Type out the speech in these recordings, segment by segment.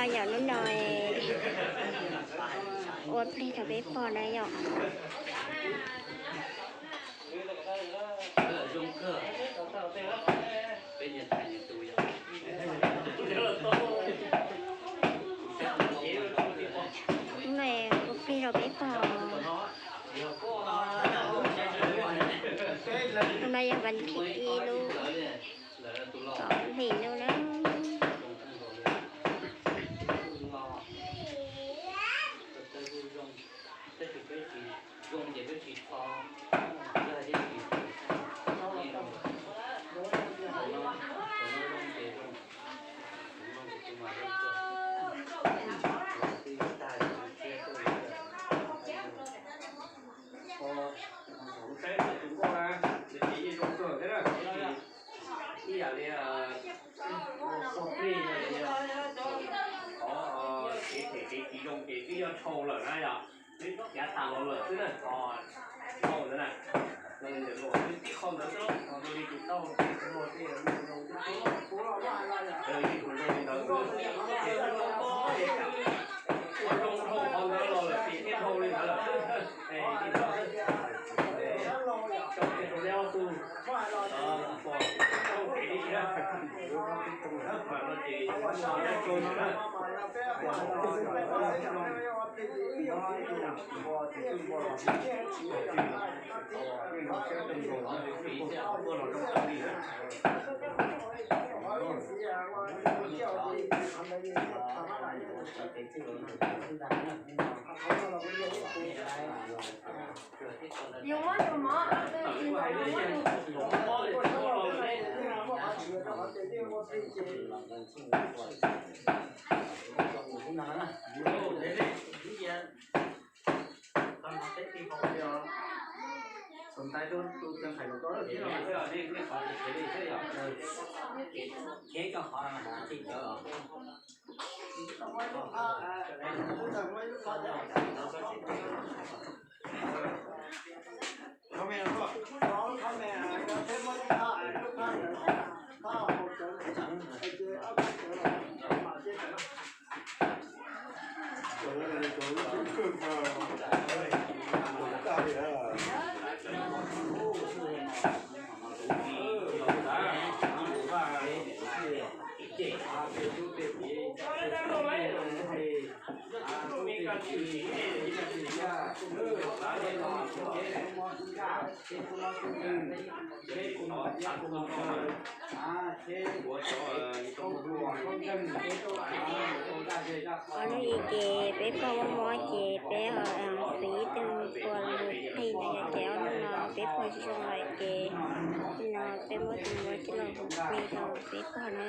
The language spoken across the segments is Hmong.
Yog hnub no ua plig rau peb pog na yom. Hnub no ua plig rau peb pog. Hnub no yog vas thib ib lub tom hlis no na. Kuv saib tus nkauj na, nws ces yeej zoo kawg thiab na, ib yam li pog plig, qhov kev phem kev tsis zoo ces twb yog dhau lawm na yom, twb cav tas los lawm xwb na, dhau ntawd na, ntawm luam twb tib qho ntawd xwb, ho zoo li tus tau tej tus muag tej zoo li ntawd xwb, ua zoo dhau qhov ntawd los lawm ces thiaj dhau li ntawd lawm. Ob hnub ib ces peb pog muaj mob ces peb ho xiv ib tug pua los mus plig ntawd yom, ces ob hnub no peb pog tsis zoo lawm ces no peb muab tus muab coj los mus plig rau peb pog na.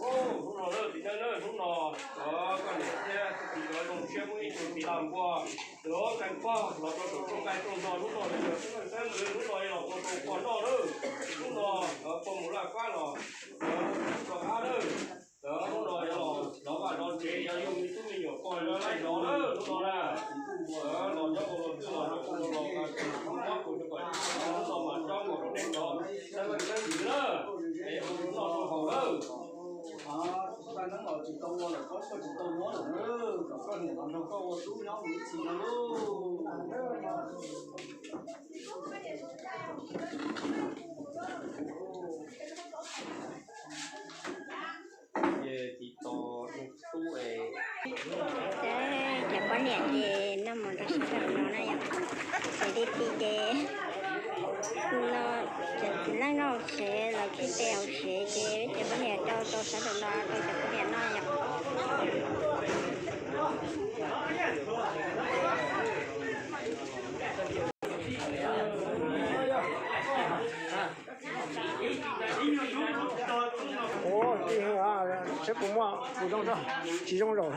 Hnub no lawm txiv neej na, hnub no cov koj niam thiab txiv cov zoo siab muab ib tug txiv lam npua, lov kais pog los rau saum rooj nqaij rooj no, hnub no yog xeeb leej xeeb ntxwv, hnub no yog los ua rau pog noj lawm, hnub no pog mus laj fab los rau qab lawm. Hnub no yog los zov vaj zov tsev, yog yug me tub me nyuam pog yog laij zov lawm hnub no na. Los nyob ua luag twj los rau ua luag los, hnub no mas coj mus rau nej cov xeeb leej xeeb ntxwv na, es ua rau noj rau haus lawm. Tsis tau ua lawm, tsis tau nyob lawm, kom koj niam los nrog koj ua tub nyob mus ib txhis no lauj. Ces tsis tos tub es. Ces poj niam ces noj mov rau sawv daws no na yom. Ces tij tij ces no, ces txiv neej noj hauv tsev, lawv khib pes hauv tsev ces ces poj niam rau rau sawv daws no rau cov poj niam noj yom. Ua, saib puas muaj kuv zoo, tsis zoo zaum.